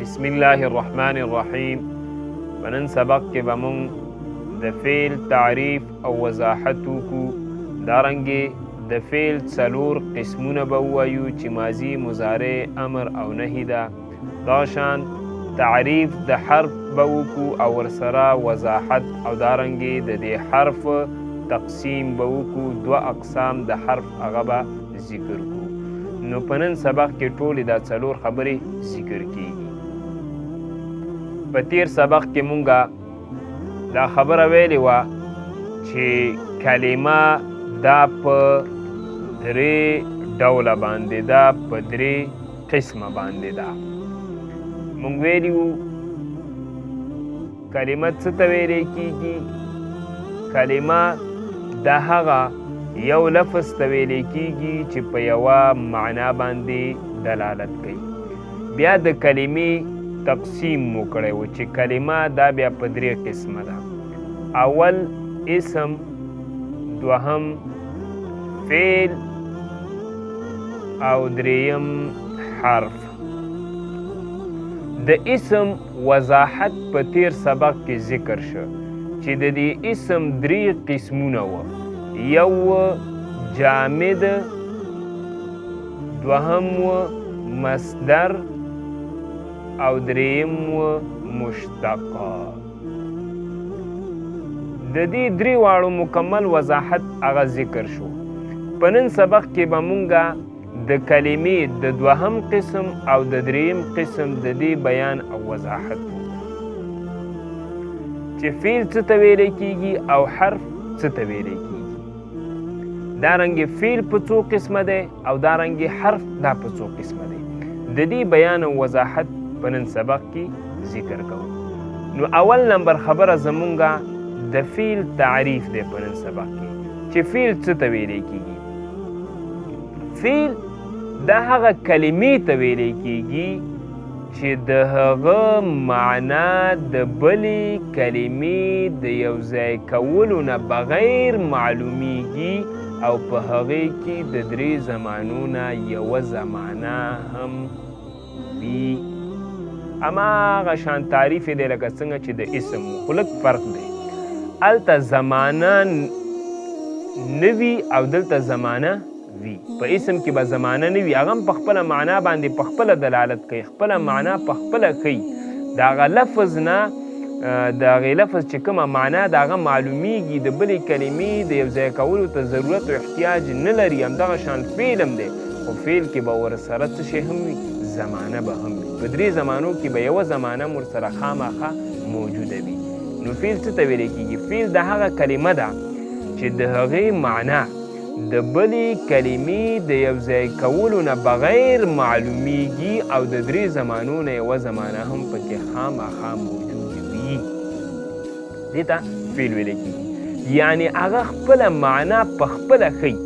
بسم الله الرحمن الرحیم. په نن سبق کې به مونږ د فعل تعریف او وضاحت وکړو. دارنګې د فعل څلور قسمونه به ووایو چې ماضي، مضارع، امر او نهي ده. دغه شان تعریف د حرف به وکړو او ورسره وضاحت، او دارنګې د دې حرف تقسیم به وکړو. دوه اقسام د حرف هغه به ذکر کړو. نو په نن سبق کې ټولې دا څلور خبرې ذکر کیږي. په تیر سبق کې مونږه دا خبره ویلې وه چې کلمه دا په درې ډوله باندې ده، په درې قسمه باندې ده. مونږ ویلي وو کلمه څه ته ویلی کیږي؟ کلمه د هغه یو لفظ ته ویلی کیږي چې په یوه معنا باندې دلالت کوي. بیا د کلمې تقسیم مو کړی و چې کلمه دا بیا په درې قسمه ده. اول اسم، دوهم فعل، او دریم حرف. د اسم وضاحت په تیر سبق کې ذکر شو چې د دې اسم درې قسمونه وو. یو جامد، دوهم مصدر، او دریم مشتق. د دې درې واړو مکمل وضاحت هغه ذکر شو. په نن سبق کې به مونږه د کلمې د دوهم قسم او د دریم قسم د دې بیان او وضاحت وکړو چې فعل څه ته ویلی کیږي او حرف څه ته ویلی کیږي. دارنګې فعل په څو قسمه دی او دارنګې حرف دا په څو قسمه دی. د دې بیان او وضاحت په نن سبق کې ذکر کوو. نو اول نمبر خبره زمونږه د فعل تعریف دی په نن سبق کې چې فعل څه ته ویلی کیږي. فعل دا هغه کلمې ته ویلی کیږي چې د هغه معنا د بلې کلمې د یو ځای کولو نه بغیر معلومیږي او په هغې کې د درې زمانو نه یوه زمانه هم وي. هماغه شان تعریف یې دی لکه څنګه چې د اسم و، خو لږ فرق دی. هلته زمانه نه وي او دلته زمانه وي. په اسم کې به زمانه نه وي، هغه هم په خپله معنا باندې په خپله دلالت کوي، خپله معنا په خپله ښیي. د هغه لفظ نه د هغې لفظ چې کومه معنا د هغه معلومیږي، د بلې کلمې د یو ځای کولو ته ضرورت او احتیاج نه لري. همدغه شان فعل هم دی، خو فعل کې به ورسره څه شی هم وي؟ زمانه به هم وي. په درې زمانو کې به یوه زمانه هم ورسره خامخا موجوده وي. نو فعل څه ته ویلی کیږي؟ فعل د هغه کلمه ده چې د هغې معنا د بلې کلمې د یو ځای کولو نه بغیر معلومیږي او د درې زمانو نه یوه زمانه هم پکې خامخا موجود وي. دې ته فعل ویلی کیږي. یعنې هغه خپله معنا په خپله ښیي،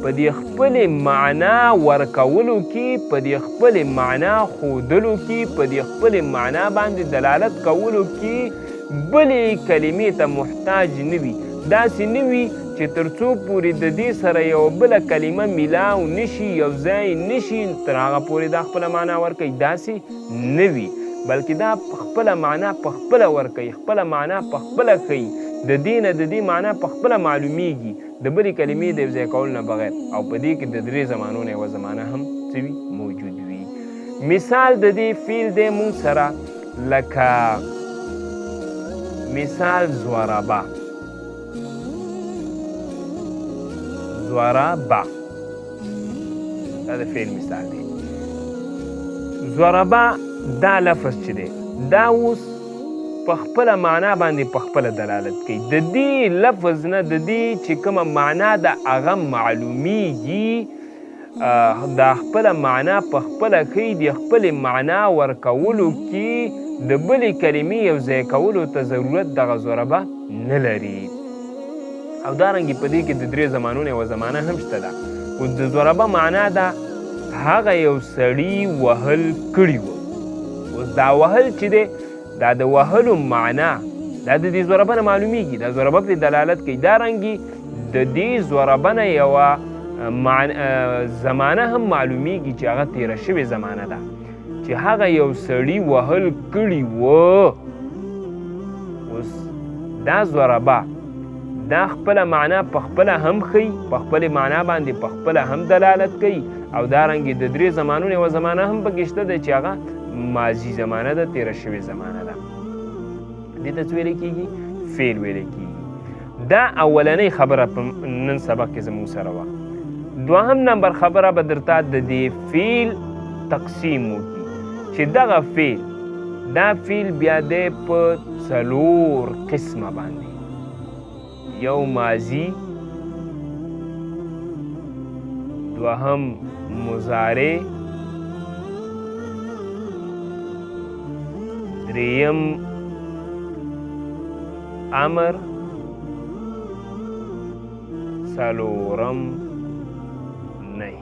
په دې خپلې معنا ورکولو کې، په دې خپلې معنا ښودلو کې، په دې خپلې معنا باندې دلالت کولو کې بلې کلمې ته محتاج نه وي. داسې نه وي چې تر څو پورې د دې سره یوه بله کلمه ملاو نشي، یو ځای نشي، تر هغه پورې دا خپله معنا ورکوي. داسې نه وي، بلکې دا خپله معنا په خپله ورکوي، خپله معنا په خپله ښیي. د دې نه د دې معنا په خپله معلومیږي د بلې کلمې د یو ځای کولو نه بغیر، او په دې کې د درې زمانو نه یوه زمانه هم څه وي؟ موجود وي. مثال د دې فعل دی مونږ سره لکه مثال ضربه. ضربه دا د فعل مثال دی. ضربه دا لفظ چې دی دا اوس په خپله معنا باندې په خپله دلالت کوي. د دې لفظ نه د دې چې کومه معنا ده هغه معلومیږي، دا خپله معنا په خپله ښیي. د خپلې معنا ورکولو کې د بلې کلمې یو ځای کولو ته ضرورت دغه ضربه نه لري. او دارنګې په دې کې د درې زمانو نه یوه زمانه هم شته ده. اوس د ضربه معنا ده هغه یو سړي وهل کړي وو. اوس دا وهل چې دی دا د وهلو معنا دا د دې ضربه نه معلومیږي، دا ضربه پرې دلالت کوي. دارنګې د دې ضربه نه یوه زمانه هم معلومیږي چې هغه تیره شوې زمانه ده. چې هغه یو سړي وهل کړي وو. اوس دا ضربه دا خپله معنا په خپله هم ښیي، په خپلې معنا باندې په خپله هم دلالت کوي، او دا رنګې د درې زمانونو یوه زمانه هم پکې شته دی چې هغه ماضي زمانه ده، تېره شوې زمانه ده. دې ته څه ویلی کېږي؟ فعل ویلی کېږي. دا اولنۍ خبره په نن سبق کې زموږ سره وه. دوهم نمبر خبره به درته د دې فعل تقسیم وکړي چې دغه فعل، دا فعل بیا دی په څلور قسمه باندې، یو ماضي، دوهم مضارع، دریم امر، څلورم نهي.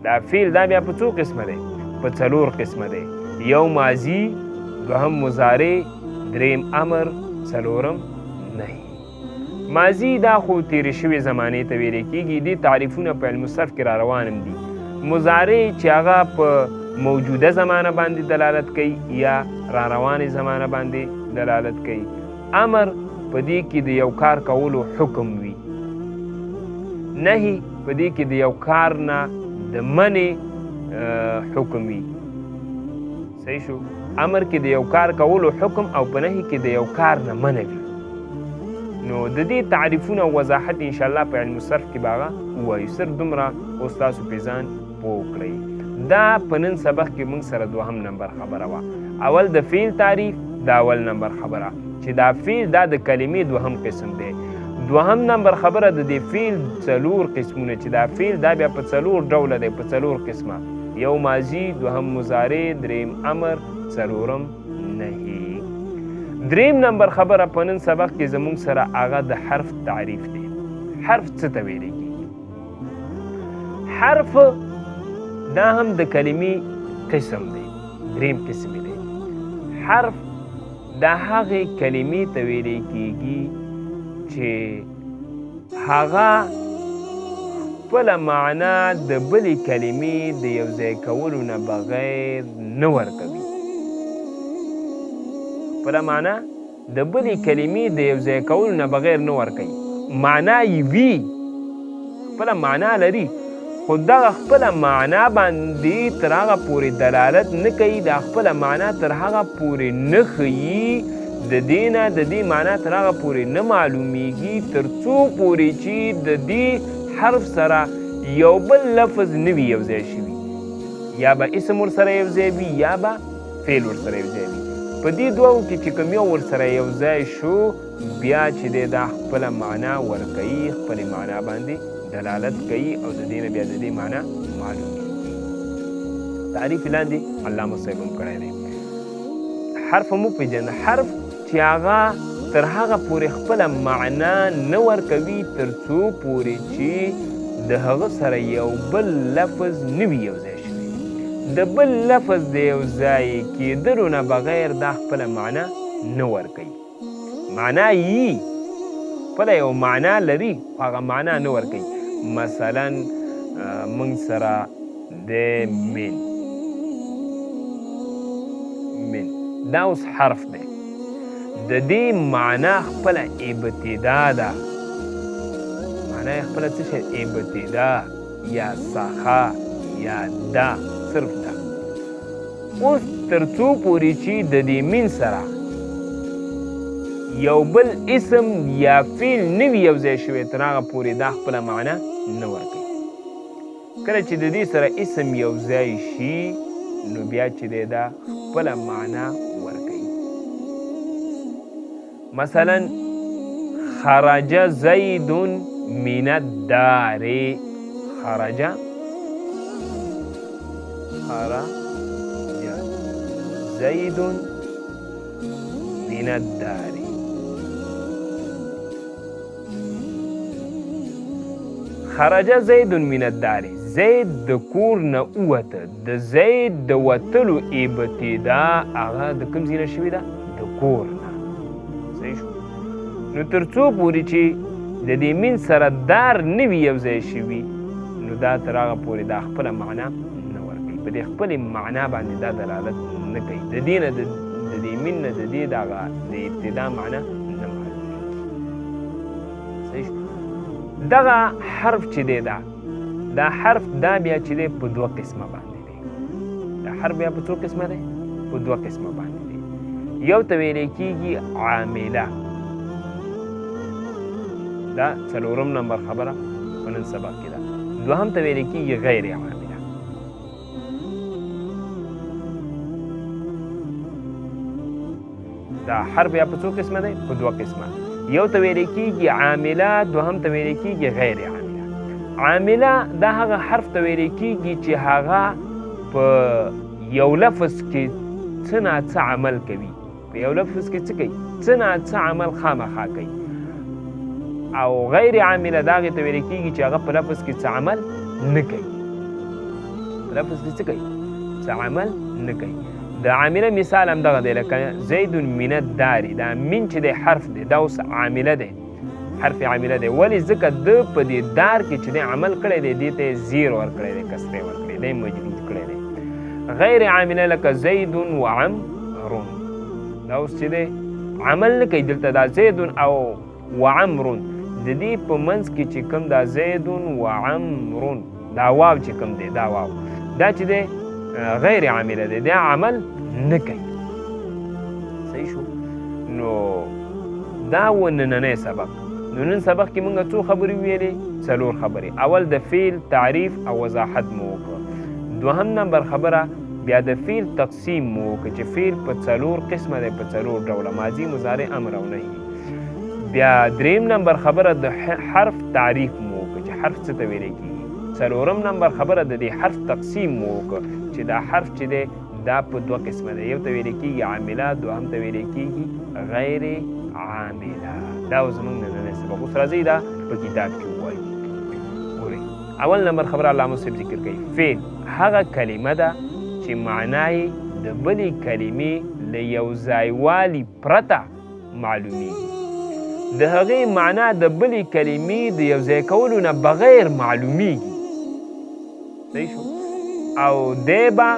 دا فعل دا بیا په څو قسمه دی؟ په څلور قسمه دی، یو ماضي، دوهم مضارع، دریم امر، څلورم نهي. ماضي دا خو تېرې شوې زمانې ته ویلی کېږي، دې تعریفونه په علم الصرف کې را روان هم دي. مضارع چې هغه په موجوده زمانه باندې دلالت کوي یا را روانې زمانه باندې دلالت کوي. امر په دې کې د یو کار کولو حکم وي. نهي په دې کې د یو کار نه د منې حکم وي. صحیح شو؟ امر کې د یو کار کولو حکم او په نهي کې د یو کار نه منع وي. نو د دې تعریفونه او وضاحت انشاءالله په علم الصرف کې به هغه ووایو. صرف دومره اوس تاسو پې ځان پوه کړئ. دا په نن سبق کې موږ سره دوهم نمبر خبره وه. اول د فعل تعریف، دا اول نمبر خبره چې دا فعل دا د کلمې دوهم قسم دی. دوهم نمبر خبره د دې فعل څلور قسمونه چې دا فعل دا بیا په څلور ډوله دی، په څلور قسمه، یو ماضي، دوهم مضارع، دریم امر، څلورم نهي. دریم نمبر خبره په نن سبق کې زموږ سره هغه د حرف تعریف دی. حرف څه ته ویلی کېږي؟ حرف دا هم د کلمې قسم دی، دریم قسم دی. حرف دا هغې کلمې ته ویلی کېږي چې هغه خپله معنا د بلې کلمې د یو ځای کولو نه بغیر نه ورکوي. خپله معنا د بلې کلمې د یو ځای کولو نه بغیر نه ورکوي. معنا یې وي، خپله معنا لري، خو دغه خپله معنا باندې تر هغه پورې دلالت نه کوي، دا خپله معنا تر هغه پورې نه ښیي، د دې نه د دې معنا تر هغه پورې نه معلومیږي تر څو پورې چې د دې حرف سره یو بل لفظ نه وي یو ځای شوي، یا به اسم ورسره یو ځای وي یا به فعل ورسره یو ځای وي. په دې دوو کې چې کوم یو ورسره یو ځای شو بیا چې دی دا خپله معنا ورکوي، خپلې معنا باندې دلالت کوي او د دې نه بیا د دې معنا معلومیږي. تعریف لاندې علامه صاحب هم کړی دی. حرف مو پېژنه، حرف چې هغه تر هغه پورې خپله معنا نه ورکوي تر څو پورې چې د هغه سره یو بل لفظ نه وي یو ځای شوی. د بل لفظ د یو ځای کېدلو نه بغیر دا خپله معنا نه ورکوي. معنا یي خپله یو معنا لري خو هغه معنا نه ورکوي. مثلا موږ سره د من، من دا اوس حرف دی، د دې معنا خپله ابتدا ده. معنا یې خپله څه شی؟ ابتدا یا څخه یا دا، صرف ده. اوس تر څو پورې چې د دې من سره یو بل اسم یا فعل نه وي یو ځای شوی تر هغه پورې دا خپله معنا نه ورکوي. کله چې د دې سره اسم یو ځای شي نو بیا چې دی دا خپله معنا ورکوي. مثلا خرج زید من الدار، خرج، خرج زید من الدار. خرج زید من الدار، زید د کور نه ووته. د زید د وتلو ابتدا هغه د کوم ځای نه شوې ده؟ د کور نه. صحیح شو؟ نو تر څو پورې چې د دې من سره دار نه وي یو ځای شوي نو دا تر هغه پورې دا خپله معنا نه ورکوي، په دې خپلې معنا باندې دا دلالت نه کوي. د دې نه د دې من نه د دې دغه د ابتدا معنا نه معلومیږي. صحیح شو. دغه حرف چې دی دا حرف دا بیا چې دی په دوه قسمه باندې دی. دا حرف بیا په څو قسمه دی؟ په دوه قسمه باندې دی. یو ته ویلی کیږي عامله، دا څلورم نمبر خبره په نن سبق کې ده. دوهم ته ویلی کیږي غیر عامله. دا حرف بیا په څو قسمه دی؟ په دوه قسمه. یو ته ویلی کیږي عامله، دوهم ته ویلی کیږي غیر عامله. عامله دا هغه حرف ته ویلی کیږي چې هغه په یو لفظ کې څه نا څه عمل کوي، په یو لفظ کې څه کوي؟ څه نا څه عمل خامخا کوي. او غیر عامله دا هغې ته ویل کیږي چې هغه په لفظ کې څه عمل نه کوي، په لفظ کې څه کوي؟ څه عمل نه کوي. د عامله مثال هم دغه دی، لکه زید من الدار. دا من چې دی حرف دی، دا اوس عامله دی، حرف عامله دی. ولې؟ ځکه ده په دې دار کې چې دی عمل کړی دی، دې ته یې زیر ورکړی دی، کسرې ورکړی دی، مجرور کړی دی. غیر عامله لکه زید و عمر، دا اوس چې دی عمل نه کوي. دلته دا زید او وعمر د دې په منځ کې چې کوم دا زید و عمر دا واو چې کوم دی، دا واو دا چې دی غیر عامله دی، دا عمل نه کوي. صحیح شو. نو دا و نننی سبق. نو نن سبق کې موږ څو خبرې وویلې؟ څلور خبرې. اول د فعل تعریف او وضاحت مو وکړ. دوهم نمبر خبره بیا د فعل تقسیم مو وکړ چې فعل په څلور قسمه دی، په څلور ډوله، ماضي، مضارع، امر او نهي. بیا دریم نمبر خبره د حرف تعریف مو وکړ چې حرف څه ته ویلی کیږي. څلورم نمبر خبره د دې حرف تقسیم مو وکړ چې دا حرف چې دی دا په دوه قسمه دی، یو ته ویلی کیږي عامله، دوهم ته ویلی کیږي غیر عامله. دا اوس زموږ نننی سبق. اوس راځئ دا په کتاب کې ووایو. ګورئ، اول نمبر خبره علامه صاحب ذکر کوي، فعل هغه کلمه ده چې معنا یې د بلې کلمې له یو ځایوالي پرته معلومیږي. د هغې معنا د بلې کلمې د یو ځای کولو نه بغیر معلومیږي. صحیح شو. او دی به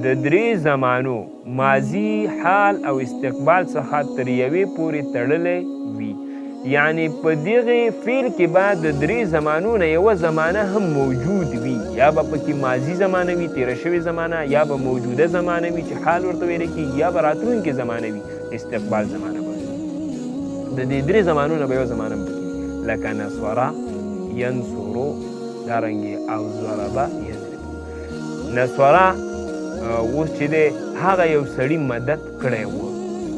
د درې زمانو ماضي، حال او استقبال څخه تر یوې پورې تړلی وي. یعنی په دغې فعل کې به د درې زمانو نه یوه زمانه هم موجود وي، یا به پکې ماضي زمانه وي، تېره شوې زمانه، یا به موجوده زمانه وي چې حال ورته ویل کېږي، یا به راتلونکې زمانه وي، استقبال زمانه به وي. د دې درې زمانو نه به یوه زمانه هم پکې وي، لکه نصره ینصرو، دارنګې او ضربه یضربو. نصره اوس چې دی هغه یو سړي مدد کړی و.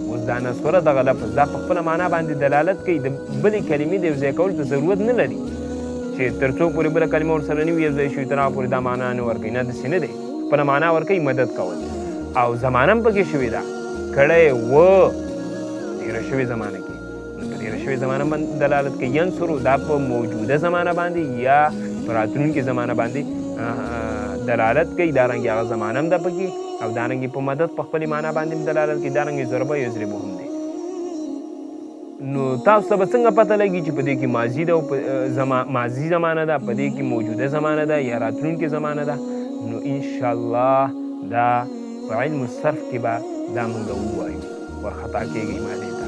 اوس دا نصره دغه لفظ دا په خپله معنا باندې دلالت کوي، د بلې کلمې د یو ځای کولو ته ضرورت نه لري چې تر څو پورې بله کلمه ورسره نه وي یو ځای شوي تر هغه پورې دا معنا نه ورکوي. نه، داسې نه دی، خپله معنا ورکوي، مدد کول. او زمانه هم پکې شوې ده، کړی و تېره شوې زمانه کې، نو په تېره شوې زمانه باندې دلالت کوي. ینصرو دا په موجوده زمانه باندې یا په راتلونکې زمانه باندې دلالت کوي. دارنګې هغه زمانه هم ده پکې، او دارنګې په مدد په خپلې معنا باندې هم دلالت کوي. دارنګې ضربه یضربو هم دی. نو تاسو ته به څنګه پته لګي چې په دې کې ماضي ده او ماضي زمانه ده، په دې کې موجوده زمانه ده یا راتلونکې زمانه ده؟ نو انشاءالله دا په علم الصرف کې به دا موږ ووایو، ورخطا کېږئ ما دې ته.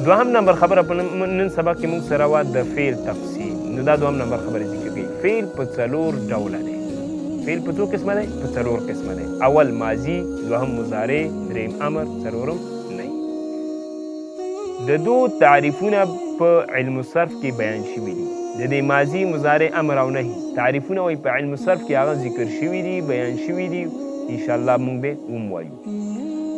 دوهم نمبر خبره په نن سبق کې موږ سره وه د فعل تقسیم. نو دا دوهم نمبر خبره ذکر کوي، فعل په څلور ډوله دی. فعل په څو قسمه دی؟ په څلور قسمه دی. اول ماضي، دوهم مضارع، دریم امر، څلورم نهي. د دو تعریفونه په علم الصرف کې بیان شوي دي. د دې ماضي، مضارع، امر او نهي تعریفونه وایي په علم الصرف کې هغه ذکر شوي دي، بیان شوي دي. انشاءالله موږ به وم وایو.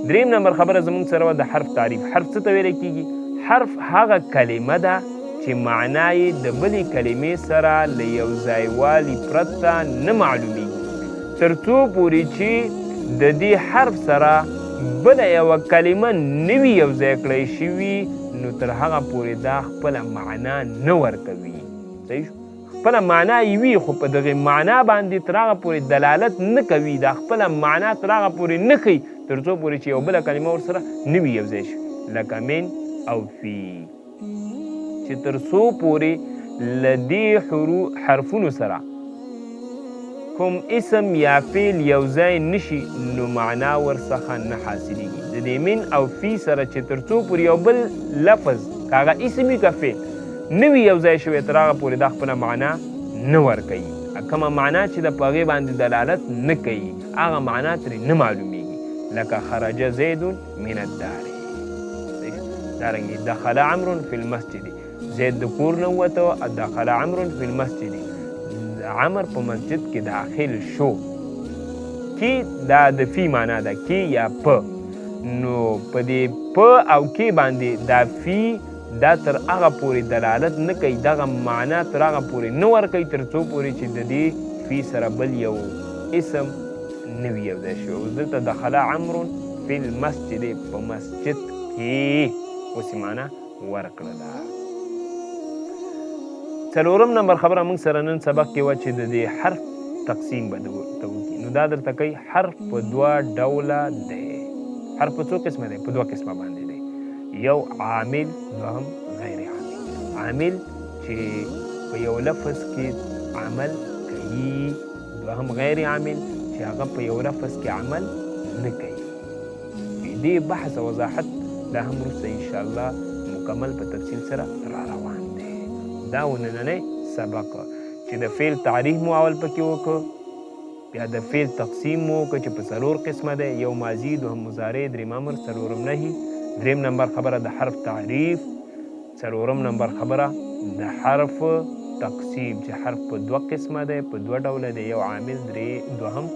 دریم نمبر خبره زموږ سره وه د حرف تعریف. حرف څه ته ویل کېږي؟ حرف هغه کلمه ده چې معنا یې د بلې کلمې سره له یو ځایوالي پرته نه معلومیږي، تر څو پورې چې د دې حرف سره بله یوه کلمه نه وي یو ځای کړی شوي، نو تر هغه پورې دا خپله معنا نه ورکوي. صحیح شو؟ خپله معنا یې وي، خو په دغې معنا باندې تر هغه پورې دلالت نه کوي، دا خپله معنا تر هغه پورې نه ښیي تر څو پورې چې یو بله کلمه ورسره نه وي یو ځای شوي، لکه من او فی، چې تر څو پورې له دې حرفونو سره کوم اسم یا فعل یو ځای نشي نو معنا ورڅخه نه حاصلیږي. د دې من او فی سره چې تر څو پورې یو بل لفظ که هغه اسم وي که فعل نه وي یو ځای شوی، تر هغه پورې دا خپله معنا نه ورکوي. کومه معنا چې ده په هغې باندې دلالت نه کوي، هغه معنا ترې نه معلومیږي. لکه خرج زید من الدار، دارنګې دخل عمرو فی المسجد، زید د کور نه ووته، دخل عمرو فی المسجد، عمر په مسجد کې داخل شو. کی دا د فی معنا ده، کی یا په، نو په دې په او کی باندې دا فی دا تر هغه پورې دلالت نه کوي، دغه معنا تر هغه پورې نه ورکوي تر څو پورې چې د دې فی سره بل یو اسم نه وي یو ځای شوی. اوس دلته دخل عمرو فی المسجد، په مسجد کې اوس یې معنا ورکړله. څلورم نمبر خبره موږ سره نن سبق کې وه چې د دې حرف تقسیم به درته وکړي. نو دا درته کوي حرف په دوه ډوله دی. حرف په څو قسمه دی؟ په دوه قسمه باندې دی، یو عامل، دوهم غیر عامل. عامل چې په یو لفظ کې عمل کوي، دوهم غیر عامل چې هغه په یو لفظ کې عمل نه کوي. دې بحث او وضاحت دا هم وروسته انشاءالله مکمل په تفصیل سره را روان دی. دا و نننی سبق چې د فعل تعریف مو اول پکې وکړو، بیا د فعل تقسیم مو وکړو چې په څلور قسمه دی، یو ماضي، دوهم مضارع، دریم امر، څلورم نهي. دریم نمبر خبره د حرف تعریف، څلورم نمبر خبره د حرف تقسیم چې حرف په دوه قسمه دی، په دوه ډوله دی، یو عامل، درې دوهم